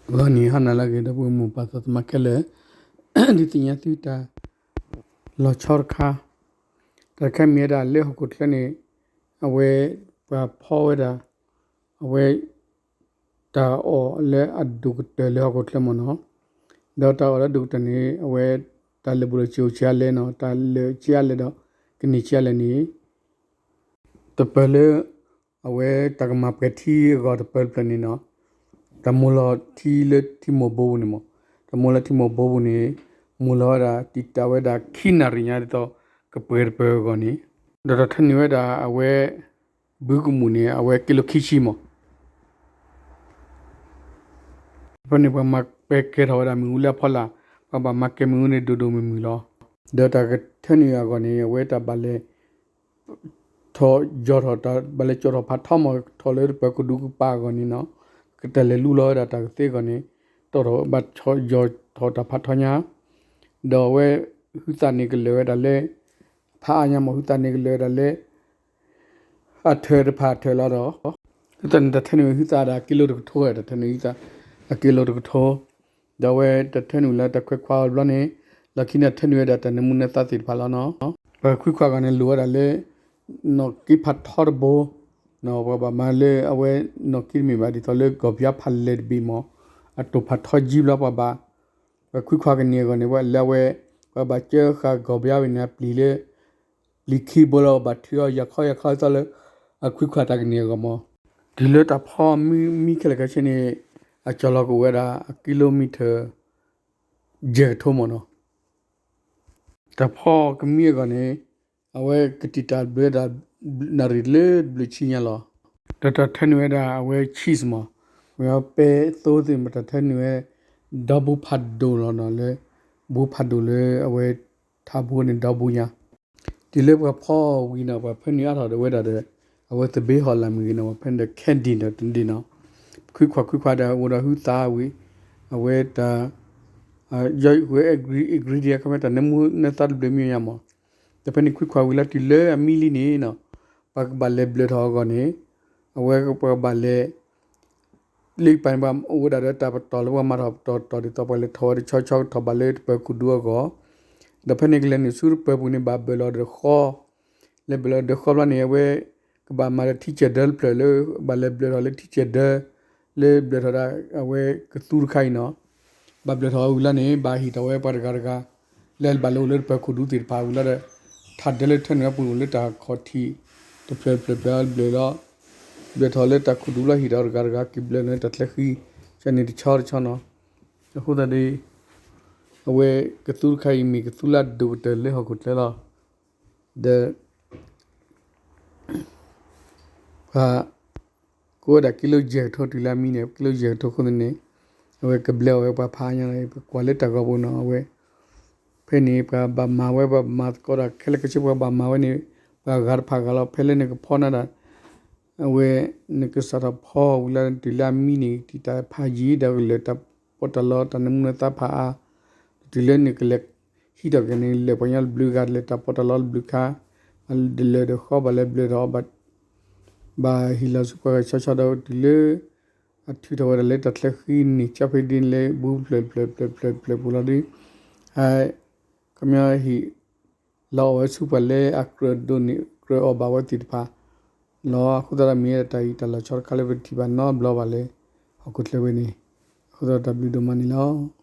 ဂီၤနံၤဟါနၤလၢအဂ့ၤ ဒီပုၢ်ဝဲၢ်မိၢ်ပၢ်သးသမါခဲလၢာ်, ဒုးသ့ၣ်ညါသုတၢ်လီၤဆီတခါ, တၢ်တခါမ့ၢ်ဝဲဒၣ်လၢဟီၣ်ခိၣ်ချၢန့ၣ်, အဝဲပှၤဖီဝဲဒၣ်, အဝဲ တၢ်အီၣ်လၢအဒိၣ်ကတၢၢ်လၢဟီၣ်ခိၣ်ချၢမ့ၢ်နီၤ, ဒီးတၢ်အီၣ်လၢအဒိၣ်ကတၢၢ်န့ၣ် အဝဲ တၢ်လၢာ်ဘူၣ်လီၤစ့ၤအိၣ်ဆံးအါလဲၣ်နီၤ, တၢ်လၢာ်ဆံးအါလဲၣ်ဒီး ကန့ၢ်ဆံးအါလဲၣ်န့ၣ် တပၢၢ်လၢ အဝဲတၢ်ကမၤပှဲၤထံအဂီၢ်တပၢၢ်တဖျၢၣ်န့ၣ်နီၤ, တၢ်မိၢ်လီၤထံလၢထံမိၢ်ဘိပူၤန့ၣ်မ့ၢ်, တၢ်မိၢ်လီၤထံမိၢ်ဘိပူၤန့ၣ် မိၢ်လီၤဝဲဒၣ်တံာ်တာ်ဝဲဒၣ်ခံနၣ်ရံၣ်ညါဒ်သိး ကပှဲၤတပၢၢ်အဂီၢ်န့ၣ်, ဒီးတၢ်ထၢနုာ်ဝဲဒၣ်အဝဲ ဘုကမူၣ်န့ၣ် အဝဲကံလိခံဆံမ့ၢ် ဖဲန့ၣ်ပှၤမၤပဲကဲထီၣ်ဝဲဒၣ်မ့ၣ်အူလၢအဖီလာ်, ပှၤဘၣ်မၤကဲမ့ၣ်အူန့ၣ်ဒိၣ်ဒိၣ်မုၢ်မုၢ်လီၤ. ဒီးတၢ်ကထၢနုာ်အဂီၢ်န့ၣ် အဝဲတၢ်ဘၣ်လဲၤ ထီၣ်ယီၤထီၣ် တၢ်ဘၣ်လဲၤကၠီၣ်ထီၣ်ဖးထီမ့ၢ် ထီၣ်လၢတပၢၢ်ခိၣ်ဒူကပၤအဂီၢ်န့ၣ်နီၤ, ကတၢ်လဲၤလူလီၤဝဲဒၣ်တၢ်ကသ့အဂီၢ်န့ၣ်, တီၢ်ထီၣ်ဘၣ်ယီၤထီၣ်တၢ်ဖးထီညါ, ဒီးအဝဲ ဟုသၣ်န့ၣ်ကလၢာ်ဝဲဒၣ်လၢ ဖးအါညါမ့ၢ် ဟုသၣ်န့ၣ်ကလၢာ်ဝဲဒၣ်လၢ အထၢၣ်တဖၣ်အထၢၣ်လီၤဒီး ဟုသၣ်န့ၣ်တၢ်ထၢနုာ်ဝဲဟုသၣ်ဒီးအကံလိတကထိ, တၢ်ထၢနုာ်ဟုသၣ် အကံလိတကထိ, ဒီးအဝဲတၢ်ထၢနုာ်လၢတၢ်ခွဲးခွါအီၤတဘျီန့ၣ်, လီၢ်ခံန့ၣ်တၢ်ထၢနုာ်ဝဲဒၣ်တၢ်နၢမူနၢသါသ့ၣ်တဖၣ်လီၤနီၤ. ပှၤခွံခွါအဂီၢ်န့ၣ်လိၣ်ဝဲဒၣ်လၢ နီၣ်က့ဖးထီတဘိ, ပှၤဘၣ်မၤလၢအဝဲ နီၣ်က့တမ့ၢ်ဘၣ်ဒ်သိးလၢကီၢ်ပယါဖးလဲၢ်တဘ့ၣ်မ့ၢ်, အတိၢ်ဖးထီကံဘျီပှၤဘၣ် ပှၤခွံခွါကန့ၢ်အဂီၢ်န့ၣ် ပှၤလၢအဝဲ ပှၤဘၣ်ကၢဃာ်ကီၢ်ပယါဝဲန့ၣ် အပျံၤလၢ ပျံၤခံဘိလီၤ ဘၣ်ထုးအီၤယၤခီယၤခီဒ်သိးလၢ အခွံခွါတၢ်ကန့ၢ်အဂီၢ်မ့ၢ်, တုၤလၢတၢ်ဖီမံခဲလၢာ်ခဲဆ့န့ၣ် အကၠီၣ်လီၤကအိၣ်ဝဲဒၣ် အကံလိမံထၢၣ် ယဲၢ်ကထိမ့ၢ်နီၤ. တၢ်ဖီကမံအဂီၢ်န့ၣ် အဝဲကတံာ်တာ်ဘျၢဒၣ် နၣ်ရံၣ်လၢဘျၢဆံညါလီၤ. ဒီးတၢ်ထၢနုာ်ဝဲဒၣ်အဝဲ cheese မ့ၢ်, ဝဲပဲသိသ့ၣ်မ့ၢ် တၢ်ထၢနုာ်ဝဲ ဒီဘိဖးဒိၣ်လီၤနီၤ လၢ ဘိဖးဒိၣ်လၢအဝဲ ထးဘိန့ၣ်ဒီဘိညါ, တုၤလၢပှၤဖီအီၤဝံၤနီၤ ပှၤဖၢနုာ်အါထီၣ်ဒီးဝဲဒၣ်ဒီး အဝဲသဘ့ဟီၣ်လာ်မ့ၢ်ဂ့ၤနီၤ ပှၤဖၢနုာ်ဒီး candy ဒီးတဒ့နီၤ, ခွံခွါခွံခွါဒီးအိၣ်ဒီးဟုသၣ်ဝံၤ အဝဲတၢ် ယီၤဝဲ ingredient ခီဖျိတၢ်နၢမူနၢသါတဘျၢမံၤညါမ့ၢ်, ဒီးဖဲန့ၣ်ခွံခွါဝံၤလီၤတုၤလၢအမံလံန့ၣ်နီၤ, ပှၤကဘၣ်လဲၤဘျၢထီၣ်အဂီၢ်န့ၣ်, အဝဲပှၤကဘၣ်လဲၤ လၢပၢ်န့ၣ်ပှၤအိၣ်ဝဲဒၣ်ဒီးတၢ်ပတီၢ်လၢပှၤမၤထီၣ်ပတီၢ်တီၢ်ဒ်သိးပှၤလဲၤထီၣ်ဝဲတဆီဆီကထီၣ်ဘၣ်လၢတပၢၤခိၣ်ဒူအဂီၢ်, ဒီးဖဲန့ၣ်ကလဲၤနုာ်ဆူတပၢၤပူၤန့ၣ် ဘၣ်ဘၢၣ်လီၤဒီးဃီ, လဲၤဘၢၣ်လီၤဒီးဃီဘျီန့ၣ် အဝဲကဘၣ်မၤဒီးထံစဲၣ်ဒၢတဖျၢၣ်လၢ ဘၣ်လဲၤဘျၢၣ်ထီၣ်လၢထံစဲၣ်ဒၢ လၢဘျၢၣ်ထီၣ်ဒၣ်အဝဲကသူတခါအံၤနီၤ, ဘၣ်ဘျၢၣ်ထီၣ်ဝံၤလီၤန့ၣ် ဘၣ်ဟ့ၣ်ထီၣ်ဝဲပှၤတဂၤတဂၤ လၢဘၣ်လဲၤအိၣ်လၢတပၢၤခိၣ်ဒူသ့ၣ်တဖၣ်ဝံၤလီၤဒီး ထးဒၢလၢထၢနုာ်အပူၤအိၣ်လၢတၢ်ခီၣ်ထံး တဖျၢၣ်တဖျၢၣ်တဖျၢၣ်ဘျၢၣ်လီၤ, ဘျၢၣ်ထီၣ်လၢတၢ်ခိၣ်ဒူလီၤဟ့ၣ်ထီၣ်တဂၤတဂၤက့ၤဘျၢၣ်လၢတၢ်ချၢဃံ, ကန့ၣ်တဆီတဆီနီၤ, အဃိသတးဒီး အဝဲကသူတခါအံၤမ့ၢ်ကသူလၢအဒိၣ်ကတၢၢ်လၢဟီၣ်ခိၣ်ချၢလီၤ, ဒီး ပှၤ ကိးဝဲဒၣ်ကံလိယဲၢ်ကထိတုၤလၢအမံန့ၣ် ကံလိယဲၢ်ကထိအဃိန့ၣ် အဝဲကဘျၢအီၤဝဲပှၤဖးအါညါလီၤ, ပကွၢ်လၢတၢ်ဂီၤပူၤနီၤ အဝဲ ဖဲန့ၣ်ပှၤဘၣ်မၤဝဲ ပှၤဘၣ်မၤသကိးတၢ်ခဲလၢာ်ခဲဆ့ ပှၤဘၣ်မၤဝဲန့ၣ် ပှၤဂၤတဖၣ်ဂၤလီၤ ဖဲလၢနကဖီနၤဒၣ် အဝဲ နကစးထီၣ်ဖီဝံၤလၢတုၤလၢအမံန့ၣ် တံာ်တာ်ဖးယံၤဒီးကလၢာ်တၢ်ပီးတၢ်လီတၢ်နၢမူနၢသါဖးအါ, တုၤလၢနကလဲၤဟံးထီၣ်က့ၤန့ၣ် လၢာ်ပှၤကညီတဘျုးဂၤ လၢာ်တၢ်ပီးတၢ်လီတဘျုးခါ, ဒၢးလၢာ်ဒီးဃီ ဘၣ်လဲၤဘျၢၣ်ထီၣ် ဘၣ်ဟ့ၣ်လီၤဆူပှၤဂၤဆီဆီဒီးတုၤလၢ အထုးထီၣ်ဝဲဒၣ်လၢတၢ်ချၢဃံန့ၣ် ကၠီဖဲဒ်န့ၣ်လၢ ဘူးဖျၢၣ်ဖျၢၣ်ဖျၢၣ်ဖျၢၣ်ဖျၢၣ်ပူၤလီၤဒီး ခီပညီဟ့ၣ်လီၤအီၣ်ဝဲဆူပှၤလၢအကြၢးဒိးန့ၢ်ကြၢးအီၣ်ဘၣ်ဝဲသ့ၣ်တဖၣ်လီၤ. အဃိသတးဒီးမ့ၢ်ဝဲဒၣ်တၢ်အံၤတၢ်လီၤဆီတခါလၢပတထံၣ်ဘၣ်နီတဘျီဘၣ်လၢ ဟီၣ်ခိၣ်ချၢဝဲန့ၣ်, အဃိသတးဒီးတၢ်ဘျုးဒိၣ်မးန့ၣ်လီၤ.